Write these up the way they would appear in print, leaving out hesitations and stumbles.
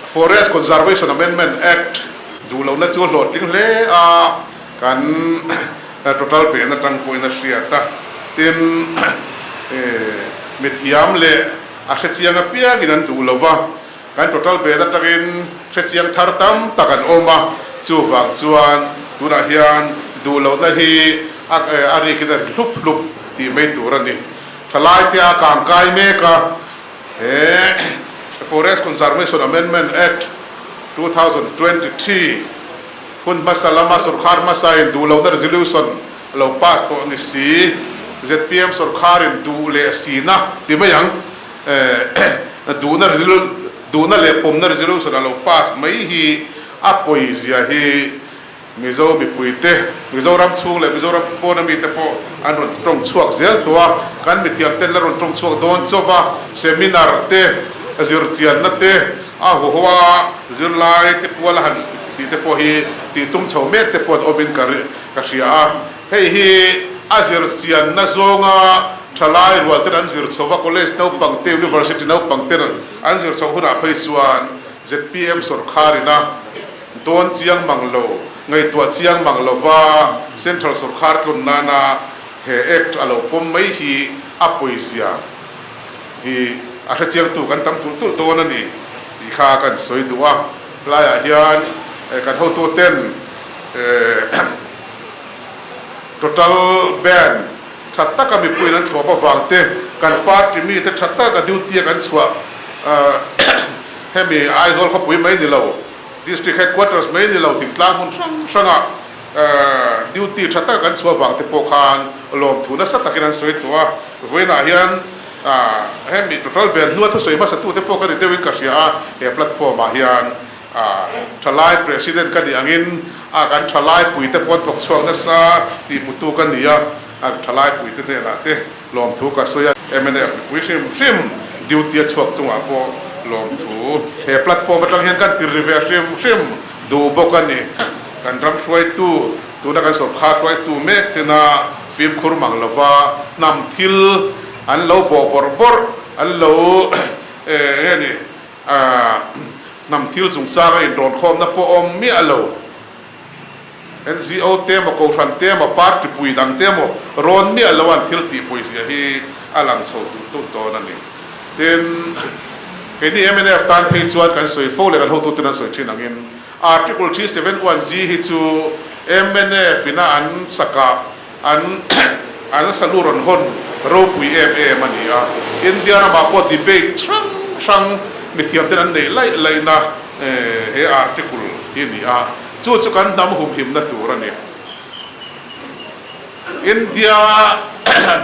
Forest Conservation Amendment Act duh lohna chu a hlawhtling hle a, kan total pehna tang pawhin a hriat a. Tin, mithiam leh a hrechiang apiangin an duh lo va, kan total pehna tangin hrechiang thar tam tak an awm a, chuvang chuan tunah hian duh lohna hi a rikin a ri hlup hlup tih mai tur a ni. Thalaite a kangkai mek a. He Forest Conservation Amendment Act, 2023 hun hmasa lama sorkar hmasain duh lohna resolution a lo pass tawh ni si, zpm sorkarin duh leh sina ti mai ang, duhna duhna leh pawmna resolution a lo pass mai hi a pawizia hi Mizo mipuite, Mizoram chhung leh Mizoram pawna mite pawh an rawn tawng chhuak zel tawh a, kan mithiam ten la rawn tawng chhuak dawn chauh a, seminar te, zirchianna te, a huhoa zirlai te puala han tih te pawh hi tih tum chho mek te pawh an awmin ka ka hria a. Hei hi a zirchianna zawnga thalai rual ten an zir chho va, college naupang te, university naupang ten an zir chhoh hunah phei chuan zpm sawrkharina Dawn chiang mang lo, ngaihtuah chiang mang lova Central sawrkhar tlun nana he Act a lo pawm mai hi a pawizia hi a hrechiangtu kan tam tulh tulh dawn a ni tih kha kan sawi duh a. Helaiah hian kan hotuten total ban tha taka mipuiin an thlawp avang te, kan party mite tha taka duty a kan chhuah Hemi Aizawl khawpui mai ni lo, District Headquarters mai ni lo thingtlang hmun hrang hrangah duty tha taka kan chhuah vang te pawh khan lawmthu nasa takin an sawi tawh a. Vawiinah hian hemi total ban hnua thusawi hmasatu te pawh ka ni deuhin ka hria a, he platform ah hian thalai President ka nih angin kan thalai puite pawh an thawk chhuak nasa tih hmutu ka ni a, thalai puite hnenah te Lawmthu ka sawi a, mnf mipui hrim hrim duty a chhuak chungah pawh lawmthu he platform atang hian kan tir ri ve hrim hrim duh bawk a ni. Kan ram hruaitu, tuna kan sawrkhar hruaitu mek tena fimkhur mang lova hnam thil an lo bawh bawrh bawrh, an lo eng nge ni, hnam thil chungchanga inrawnkhawmna pawh awm miah lo. NGO te emaw, Kohhran te emaw, party pui dang te emaw rawn miah lo an thil tih pawizia hi a lang chho tulh tulh dawn a ni. Tin, keini mnf tan phei chuan kan sawi fo leh kan hotuten an sawi thin angin Article 371G hi chu mnf ina an sakah an an salu rawn hawn ropui em em a ni a. India ramah pawh debate hrang hrang mithiamten an neih laih laihna he article hi a ni a. Chu chu kan hnam humhimna tur a ni. India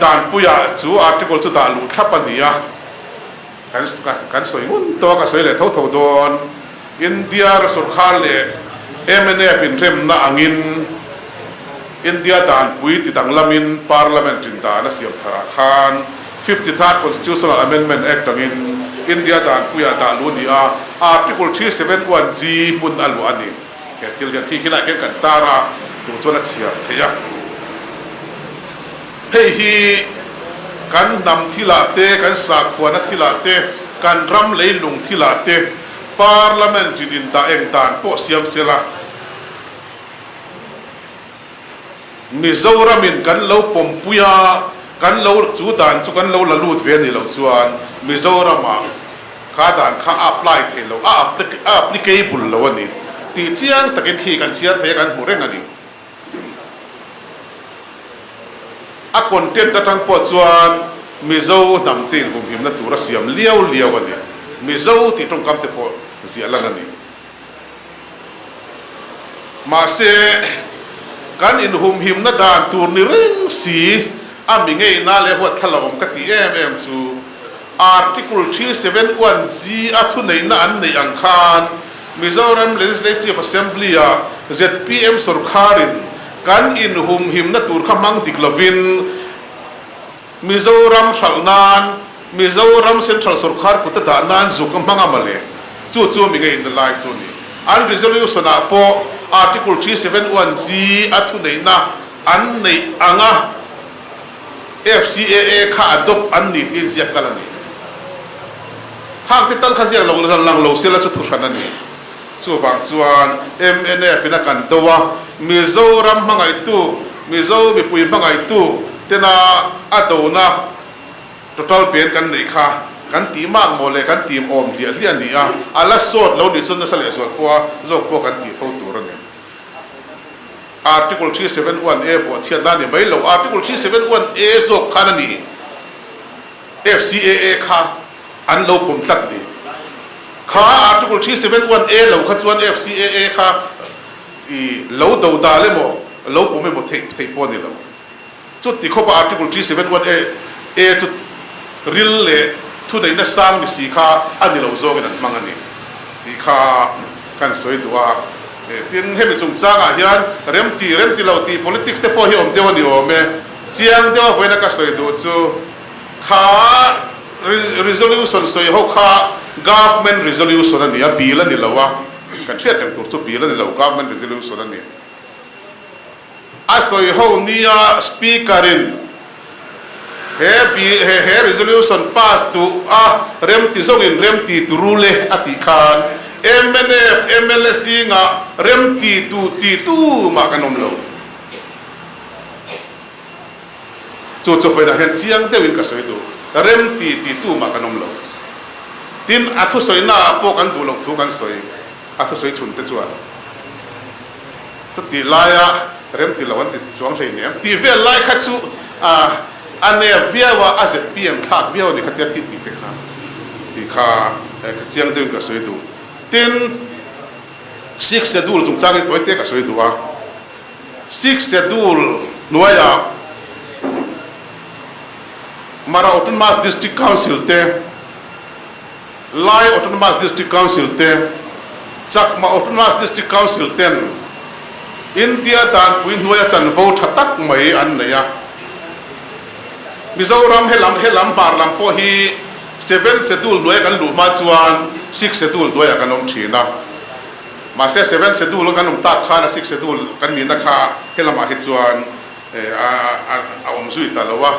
danpuiah chu article chu dah luh thlap a ni a. Kan kan sawi ngun tawk a sawi leh tho tho dawn. India sorkar leh mnf inremna angin India danpui ti danglamin Parliament in dan a siam tharah khan 53rd Constitutional Amendment Act angin India danpuiah dah luh a ni a, Article 371G hmun a luah a ni. He thil hian khi khilaiah khian kan tar a, duh chuan a chhiar theih a. Hei hi kan hnam thilah te, kan sakhuana thilah te, kan ram leilung thilah te Parliament in indah eng dan pawh siam sela, Mizoramin kan lo pawmpui a, kan lo chu dan chu kan lo la lut ve a nih loh chuan Mizoramah kha dan kha a apply thei lo, a applicable lo a ni tih chiang takin khi kan chhiar thei a, kan hmu reng a ni. A content atang pawh chuan Mizo hnam te inhumhimna tur a siam liau liau a ni. Mizo tih tawngkam te pawh ziah lan a ni. Mahse, kan inhumhimna dan tur ni reng si a mi ngeihna leh huatthlala awm ka tih em em chu Article 371G a thuneihna an neih ang khan Mizoram Legislative Assembly-ah zpm sorkharin kan inhumhimna tur kha hmang dik lovin Mizoram hralh nan, Mizoram Central sorkar kut a dah nan zuk a hmang a mawle. Chu chu mi ngei na lai chu a ni. An resolution ah pawh Article 371G a thuneihna an neih anga FCAA kha adopt an ni tiin ziak kal a ni. Khang te tal kha ziak lo lang lo sela chu thuhran a ni. Chuvang chuan mnf in a kan do a, Mizoram hmangaihtu, Mizo mipui hmangaihtu tena a dona total ban kan neih kha kan tih mak maw le kan tim awm hliah hliah a ni a, a la sawt lo nih chuan nasa lehzual pawha zawk pawh kan tih fo tur a ni. Article 371A bawhchhiatna a ni mai lo, Article 371A zawk khan a ni. FCAA kha an lo pawm tlat ni. Kha Article 371A lo kha chuan FCAA kha i lo do dal emaw, lo pawm emaw theih theih pawh a ni lo. Chuti khawpa Article 371A A chu ril leh thuneihna sang ni si kha a ni lo zawngin an hmang a ni tih kha kan sawi duh a. Tin, hemi chungchangah hian remti, remti lo tih politics te pawh hi awm deuh a ni awm e. Chiang deuh a vawiina ka sawi duh chu kha resolution sawi ho kha government resolution a ni a, bill a ni lo a, kan hriat reng tur chu bill a ni lo, government resolution a ni. A sawi ho nia speaker in he bill he he resolution pass duh a remti zawngin remti tu rule a tih khan mnf mla zingah remti tu ti tu mah kan awm lo. Chu chu vawiinah hian chiang deuhin ka sawi duh. Rem ti ti tu mah kan awm lo. Tin, a thusawi naah pawh kan duh loh thu kan sawi. A thusawi chhun te chuan chutih laia rem ti lo an ti chuang hlei nem tih vel lai kha chu a nep viau a, a zpm thlak viau a ni kha tia thil tih te kha tih kha ka chiang deuhin ka sawi duh. Tin, Sixth Schedule chungchang hi tawi te ka sawi duh a. Sixth Schedule hnuaiah Mara Autonomous District Council te, Lai Autonomous District Council te, Chakma Autonomous District Council ten India danpui hnuaia chanvo tha tak mai an nei a. Mizoram helam helam hmar lam pawh hi Seventh Schedule hnuaia kan luh hma chuan Sixth Schedule hnuaiah kan awm thin a. Mahse Seventh Schedule a kan awm tak khan a Sixth Schedule kan nihna kha helamah hi chuan a awm zui ta lo a.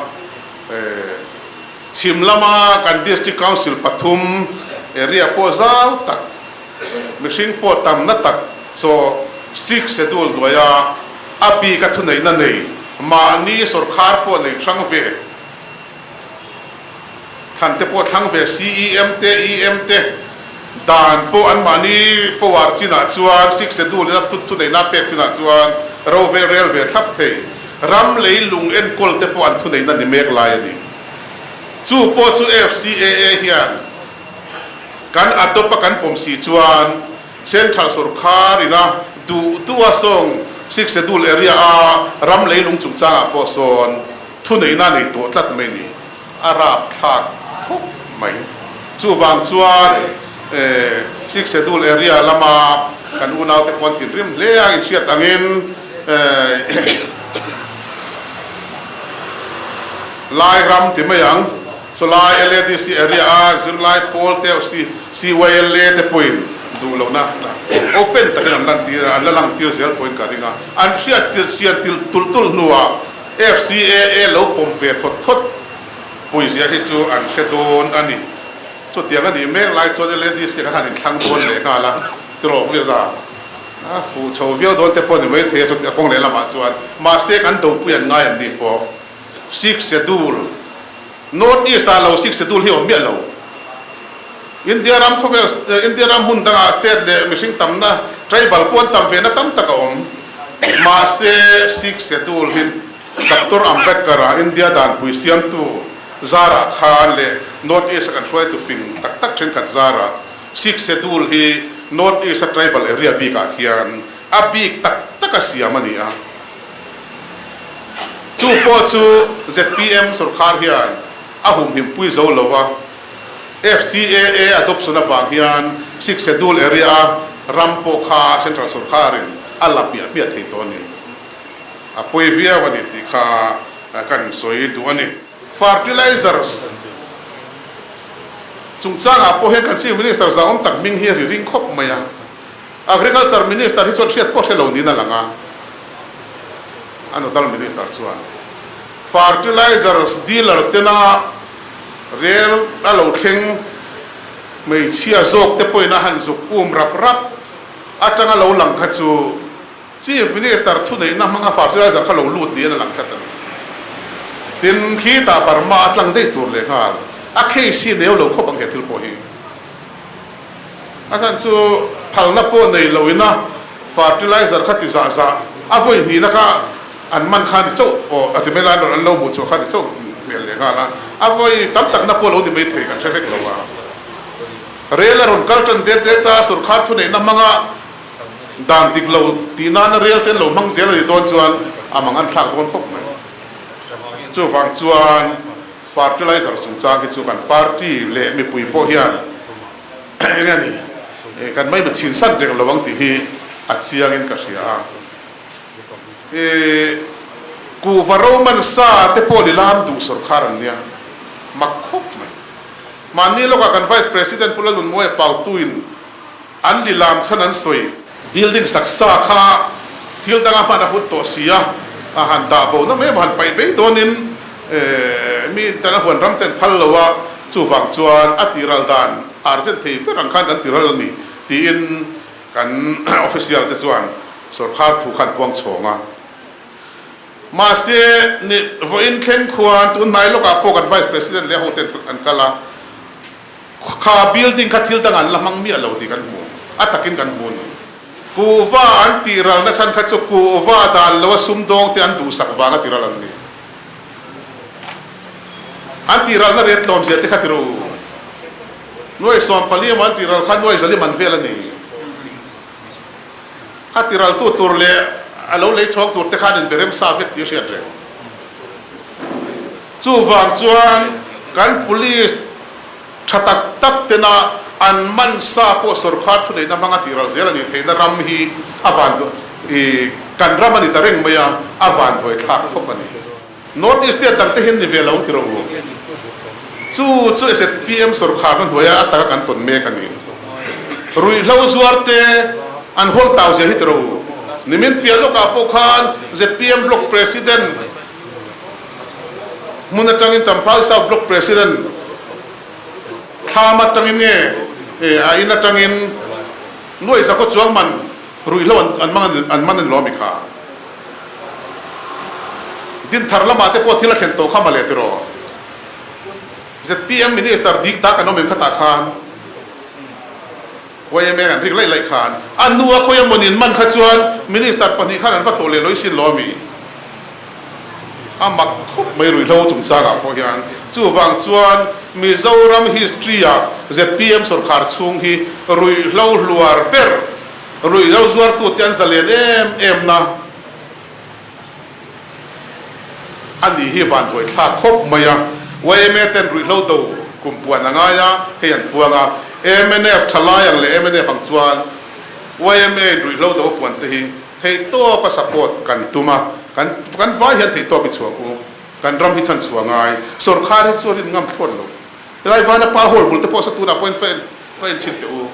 Chhim lama kan District Council pathum area pawh zau tak, mihring pawh tamna tak chaw Sixth Schedule hnuaia a bik a thuneihna nei mahni sawrkhar pawh nei hrang ve, Thlan te pawh thlang ve CEM te EM te dan pawh an mahni power chinah chuan Sixth Schedule ina thut thuneihna a pek chinah chuan ro ve rel ve thlap thei. Ram leilung enkawl te pawh an thuneihna ni mek lai a ni. Chu pawh chu FCAA hian kan adopt a kan pawm si chuan Central sorkar ina duh duh a sawng Sixth Schedule area a ram leilung chungchangah pawh sawn Thuneihna nei tawh tlat mai ni, a rapthlak khawp mai. Chuvang chuan Sixth Schedule area lama kan unaute pawh an thinrim hle a, inhriat angin Lai ram ti mai ang, chulai LADC area a zirlai pawl te CYLA te pawhin duh lohna open takin an lantir a, an la langtir zel pawhin ka ring a, an hriat chian tulh tulh hnuah FCAA lo pawm ve thawt thawt puizia hi chu an hre dawn a ni. Chutiang a nih mek lai chuan LADC kan han inthlang dawn leh nghal a, tiraw Puiaza? A fuh chho viau dawn te pawh a ni maithei a, chuti a kawng lehlamah chuan. Mahse kan dopui an ngai an ni pawh. Sixth Schedule, North East ah lo Sixth Schedule hi a awm miah lo. India ram khawvel, India ram hmun dangah state leh mihring tamna, tribal pawh an tam ve na tam tak a awm. Mahse, Sixth Schedule hi Doctor Ambedkar-a India danpui siamtu zarah khan leh North East-a kan hruaitu fing tak tak thenkhat zarah Sixth Schedule hi North East-a tribal area bikah hian a bik tak taka siam a ni a. Chu pawh chu zpm sorkar hian a humhimpui zo lo a. FCAA adoption avang hian Sixth Schedule area a ram pawh kha Central sorkarin a la hmiah hmiah thei tawh a ni. A pawi viau a ni tih kha kan sawi duh a ni. Fertilizers chungchangah pawh hian kan Chief Minister zahawm tak hming hi a ri ring khawp mai a. Agriculture Minister hi chuan hriat pawh hre lo niin a lang a, a nodal Minister chuan Fertilizers dealers tena Rel a lo thleng. Hmeichhia zawk te pawhin a han zuk um rap rap atanga lo lang kha chu Chief Minister thuneihna hmanga fertilizer kha lo lut niin a lang tlat a ni. Tin, khitah Burma a tlang daih tur leh nghal a case hi neu lo khawp ang he thil pawh hi. A chhan chu phalna pawh nei lo ina fertilizer kha ti zah zah a vawi hnihna kha an man kha ni chauh aw a ti mai lai an lo hmuh chhuah kha ni chauh hmel leh nghal a, a vawi tam takna pawh lo ni mai thei kan hre vek lo a. Rel a rawn kal tan det det a, sorkar thuneihna hmanga dan dik lo tih nana rel te an lo hmang zel a nih dawn chuan a mang an thlak dawn khawp mai. Chuvang chuan fertilizer chungchang hi chu kan party leh mipui pawh hian eng a ni kan mai chhin san reng lo ang tih hi a chiangin ka hria a. Kuhva Roman sa te pawh lilam duh sorkar an nia mak khawp mai. Mahni lawkah kan Vice President Pu Lalunmawia Pautuin an lilam chhan an sawi. Building sak sa kha thil danga hman a hun tawh si a, a han dah bo na mai emaw han paih mai dawnin mi danga huan ram ten phal lo a, chuvang chuan a tiral dan urgent thei ber ang khan kan tiral a ni tiin kan official te chuan sorkar thu kha an puang chhawng a. Mahse, ni vawiin thleng khuan tun hnai lawkah pawh kan Vice President leh hoten an kal a, kha building kha thil dang an la hmang miah lo tih kan hmu, a takin kan hmu a ni. Kuhva an tih ralna chhan kha chu kuhva dan loa sumdawng te an duhsak vanga ti ral an ni. An tih ralna ret tlawmzia te kha ti rawh u. Nuai 14 emaw an tih ral kha nuai zalim an vel a ni. A ti raltu tur leh a lo lei thuak tur te khan in berem sa vek tih a hriat reng. Chuvang chuan kan police tha tak tak tena an man sa pawh sorkar thuneihna hmanga tih ral zel a nih theihna ram hi a van i kan ram a ni ta reng mai a, a vanduai thlak khawp a ni. North East state dang te hian ni ve lo ang ti rawh u. Chu chu ZPM sorkharna hnuaia a taka kan tawn mek a ni. Ruihhlo zuar te an hawl tau zia hi ti rawh u. Nimin piah lawkah pawh khan ZPM Block President hmun atangin Champhai South Block President thlam atangin nge a in atangin nuai zakhaw chuang man ruihhlo an man a ni lawm i kha. Dinthar lamah te pawh thil a thlen tawh kha mawle tiraw? Zpm Minister dik tak an awm em khatah khan yma an rik laih laih khan a nu a khawi emaw nin man kha chuan Minister pahnih khan an va tlawh leh lawih sin law ami? A mak khawp mai ruihhlo chungchangah pawh hian. Chuvang chuan Mizoram history ah zpm sawrkhar chhung hi ruihhlo hluar ber Ruihhlo zuartute an zalen em em na a nih hi vanduai thlak khawp mai a. Yma ten ruihhlo do kum puan a ngai a, hei an puang a. Mnf thalai ang leh mnf ang chuan yma in ruihhlo do a puan te hi theihtawp a support kan tum a, kan kan vai hian theihtawp i chhuak u. Kan ram hi chhan chhuah ngai. Sorkar hi chu a rin ngam thlawt lo. Helai vana pa hall bul te pawh sa tunah pawhin va en chhin teh u.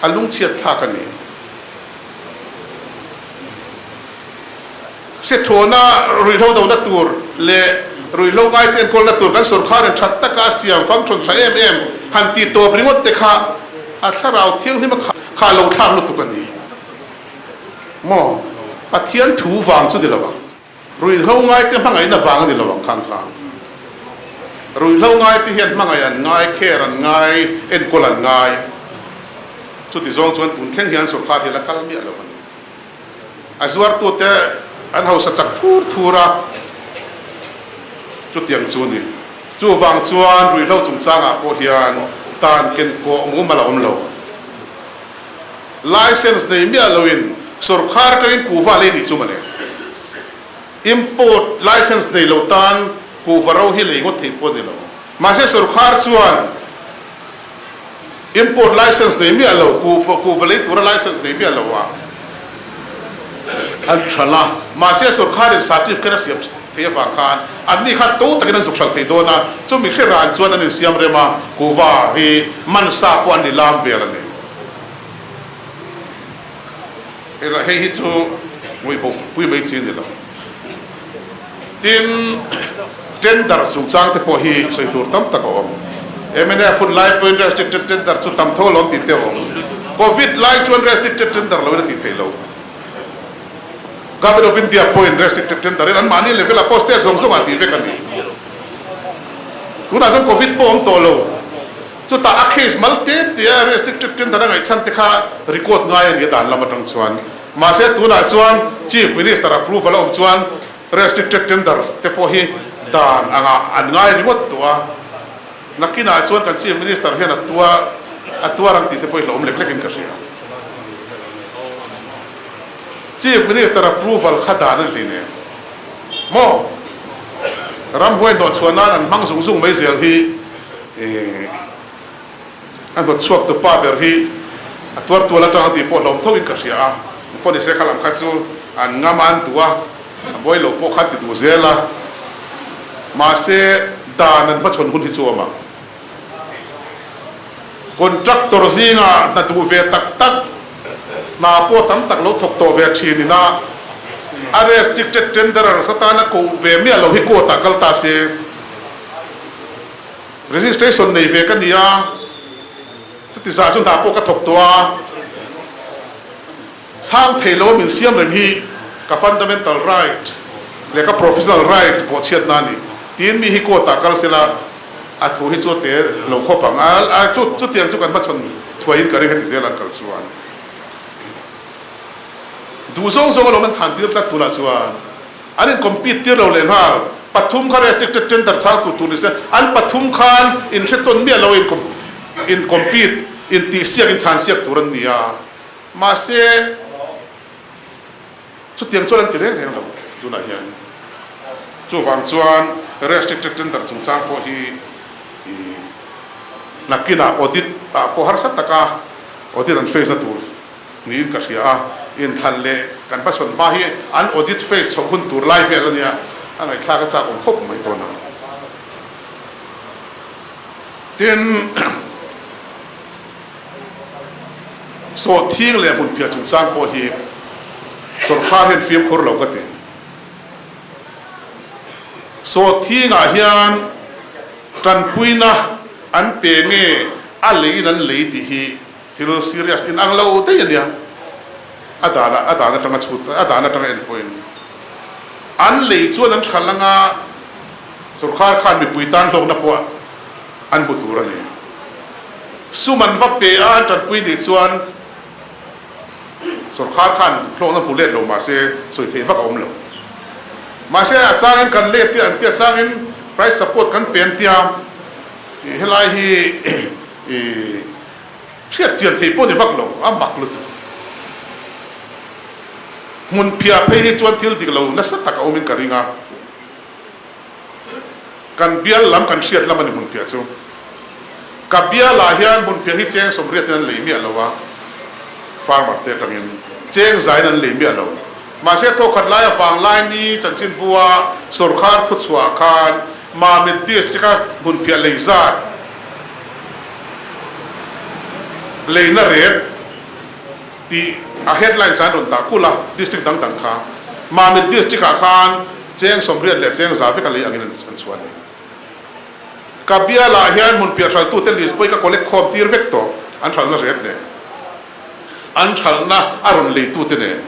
A lungchhiat thlak a ni. Sethawna ruihhlo dona tur leh ruihhlo ngaite enkawlna tur kan sorkarin that taka a siam function tha em em han tih tawp ringawt te kha a thlarau thianghlim a khah lo thlak lutuk a ni maw? Pathian thu vang chu ni lo ang. Ruihhlo ngaite hmangaihna vang a ni lo ang khan hlang. Ruihhlo ngaite hian hmangaih an ngai, care an ngai, enkawl an ngai. Chuti zawng chuan tun thleng hian sorkar hi la kal miah lo a ni. A zuartute an hausa chak thur thur a, chutiang chu a ni. Chuvang chuan ruihhlo chungchangah pawh hian tan ken kawh mumal a awm lo. License nei miah loin sorkar atangin kuhva lei nih chu mawle. Import license nei lo tan kuhva ro hi lei ngawt theih pawh a ni lo. Mahse sorkar chuan import license nei miah lo, kuhva kuhva lei tura license nei miah lo a an hralh a. Mahse sorkarin certificate a siam theih avang khan anni khan to takin an zuk hralh thei dawn a, chumi hre ran chuan an insiam rem a, kuhva hi man sa pawh an lilam vel a ni. Hei hi chu ngawih bo pui mai chi a ni lo. Tin, tender chungchang te pawh hi sawi tur tam tak a awm. Mnf hun lai pawhin restricted tender chu tam tho alawm tih te a awm. Covid lai chuan restricted tender loin a tih theih lo. Government of India pawhin restricted tender in anmahni level ah pawh state zawng zawng ah tih vek a ni. Tunah chuan Covid pawh awm tawh lo. Chutah a case mal te te a restricted tender a ngaihchhan te kha record ngai a ni a dan lam atang chuan. Mahse tunah chuan Chief Minister approval a awm chuan restricted tender te pawh hi dan angah an ngai ringawt tawh a. Nakinah chuan kan Chief Minister hian a tua a tuar ang tih te pawh hi hlauhawm lek lekin ka hria. Chief Minister approval kha dan a hli nen maw? Ramhuai hnawhchhuah nan an hmang zung zung mai zel hi a hnawtchhuak tu pa ber hi a tuar tual atang a tih pawh hlauhawm tho in ka hria a. Pawh nise kha lam kha chu an ngam a an duh a, a buai lo pawh kha an ti duh zel a. Mahse dan an hmachhawn hun hi chu a awm ang. Contractor zingah hna duh ve tak tak, hna pawh tam tak lo thawk tawh ve thin ina a restricted tenderers atana koh ve miah lo hi court ah kal ta se. Registration nei ve ka ni a, chuti zah chu hna pawh ka thawk tawh a, chhang thei lo a min siam reng hi ka fundamental right leh ka professional right bawhchhiatna a ni tiin mi hi court ah kal sela, A thu hi chu a te lo khawp ang a, a chu chutiang chu kan hmachhawn thuaiin ka ring heti zel an kal chuan. Duh zawng zawng alawm an thlan tir tlat tunah chuan an in compete tir lo leh nghal. Pathum kha restricted tender chang tur tur ni se, an pathum khan in hre tawn miah lo in in compete in tih siak in chhan siak tur an ni a, mahse Chutiang chuan an ti reng reng lo tunah hian. Chuvang chuan restricted tender chungchang pawh hi nakinah audit ah pawh harsa taka audit an face na tur niin ka hria a, inthlan leh kan hmasawn hma hi an audit face chhoh hun tur lai vel a nia, a ngaihthlak a chak awm khawp mai dawn ang. Tin. Sawhthing leh hmunphiah chungchang pawh hi sawrkar hian fimkhur lo ka ti. Sawhthingah hian tanpuina an pe nge a leiin an lei tih hi thil serious in ang lo daih a nia. A dan a dan atanga chhut a dan atanga en pawhin an lei chuan an hralh anga sawrkar khan mipui tan hlawkna pawh an hmu tur a ni. Sum an va pe a, an tanpui nih chuan sawrkar khan hlawkna hmu let lo mahse sawi theih vak a awm lo. Mahse a changin kan let tia an tia, a changin price support kan pe an tia, helai hi hriat chian theih pawh ni vak lo, a mak lutuk. Hmun phiah phei hi chuan thil dik lo nasa tak a awmin ka ring a. Kan bial lam kan hriat lam a ni hmunphiah chu. Ka bialah hian hmunphiah hi cheng sawmriatin an lei miah lo a, farmer te atangin cheng zain an lei miah lo. Mahse thawkhat laia Vanglaini chanchinbua sawrkhar thuchhuah khan Mamit District-a hmunphiah lei zat leina ret tih a headlines ah an rawn dah kulh a, district dang dang kha. Mamit district ah khan cheng 80 leh cheng 100 vek a lei angin an chhuah a ni. Ka bial ah hian hmun piah hraltu te list pawh hi ka collect khawm tir vek tawh, an hralhna ret nen, an hralhna a rawn leitu te nen.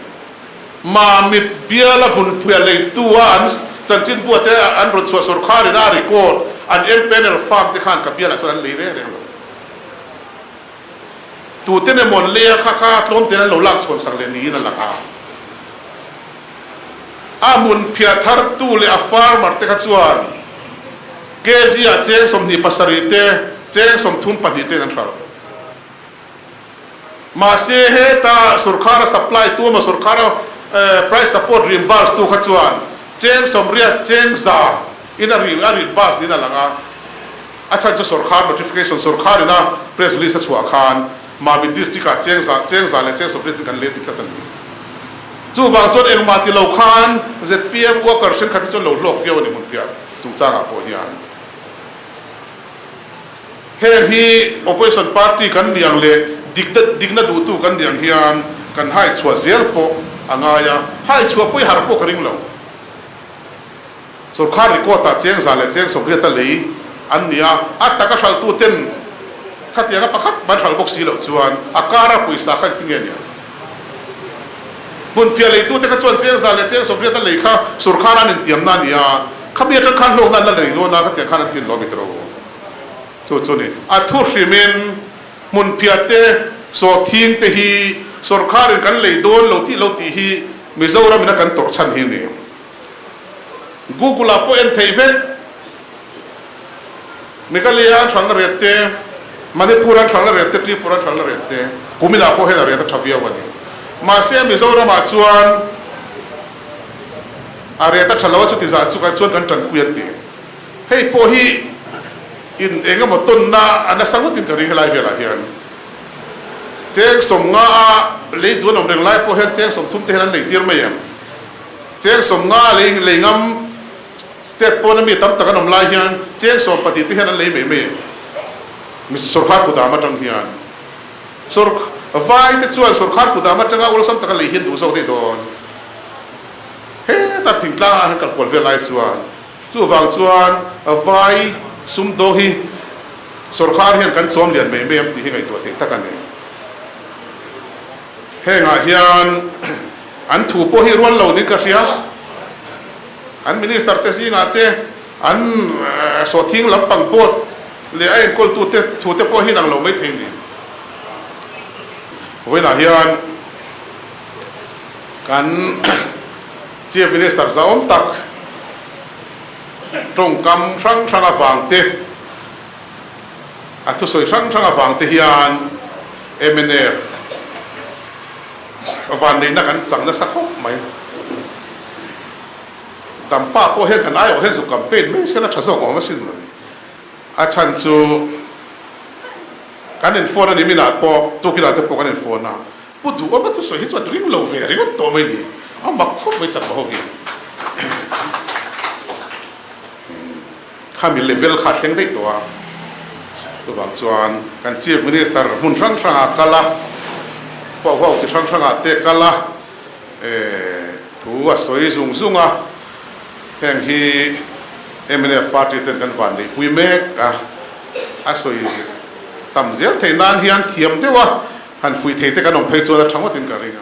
Mamit bial a hmun piah leitu a an chanchinbu ah te an rawn chhuah sawrkhar in a record an empanel farm te khan ka bial ah chuan an lei reng reng lo. Tuten emaw an lei a, kha kha tlawm ten an lo lak chhuan sak leh niin a lang a. A hmun phiah thartu leh a farmer te kha chuan kg ah cheng 27 te, cheng 32 ten an hralh. Mahse heta sawrkhara supply tu emaw sawrkhara price support reimburse tu kha chuan cheng 80, cheng 100 in a reimburse niin a lang a. A chhan chu sawrkhar notification, sawrkhar ina press release a chhuah khan Mamit district ah cheng za, cheng za leh cheng 80 in kan let ti tlat a ni. Chuvang chuan engmah ti lo khan zpm worker thenkhat hi chuan lo hlawk viau a ni hmunphiah chungchangah pawh hian. Heng hi opposition party kan ni ang leh dikna, dikna duhtu kan ni ang hian kan hai chhuah zel pawh a ngai a, hai chhuah pawh i harh pawh ka ring lo. Sawrkhar record ah cheng za leh cheng 80 a lei. an ni a, a taka hralhtuten khatianga pakhat man hralh bawk si loh chuan a kara pawisa kha engtin nge nia? Hmunphiah leitute kha chuan cheng za leh cheng 80 a lei kha sorkar an intiamna a ni a, khami atang khan hlawkna an la nei dawn a, khatiang khan an tin lo a mi tawh. Chu chu ni. A thu hrimin hmunphiah te, sawhthing te hi sorkarin kan lei dawn lo tih lo tih hi Mizoram in a kan tawrh chhan hi a ni. Google ah pawh en theih vek. Meghalaya an hralhna rate te, Manipur an hralhna rate te, Tripura an hralhna rate te, kuminah pawh hian a rate a tha viau a ni. Mahse Mizoram ah chuan a rate a tha lo a chuti zah chu chuan kan tanpui an ti. Hei pawh hi in eng emaw tawnna a nasa ngawtin ka ring helai velah hian. Cheng 50 a lei duh an awm reng lai pawh hian cheng 30 te hian an lei tir mai em? Cheng 50 a lei lei ngam State pawna mi tam tak an awm lai hian cheng 12 te hian an lei mai mai em? Sorkar kutdam atang hian sawr vai te chuan sorkar kutdam atanga awlsam taka lei hi an duh zawk daih dawn. Heta thingtlang ah hian kalkual vel lai chuan Chuvang chuan vai sumdaw hi sorkar hian kan chawm lian mai mai ang tih hi ngaihtuah theih tak a ni. Hengah hian an thu pawh hi rual lo niin ka hria. An minister te zingah te, an sawhthing lampang board leh a enkawltute thu te pawh hi inang lo mai thei a ni. Vawiinah hian kan. Chief Minister zahawm tak tawngkam hrang hrang avang te, a thusawi hrang hrang avang te hian mnf vanneihna kan chang nasa khawp mai. Dampa pawh hian kan aiawh hian zu campaign mai sela tha zawk awm asin mawni. A chhan chu kan inphone a ni minah pawh tukinah te pawh kan inphone a. Pu Duhawma chu sawi hi chuan ring lo ve ringawt tawh mai ni. A mak khawp mai chakma ho hi. Khami level kha a thleng daih tawh a. Chuvang chuan kan Chief Minister hmun hrang hrangah kal a, huau huau chi hrang hrangah te kal a, thu a sawi zung zung a. Heng hi mnf party ten kan van neihpui mek a, a sawi tam zel theih nan hian thiam deuh a. Han fuih thei te kan awm phei chuan a tha ngawtin ka ring.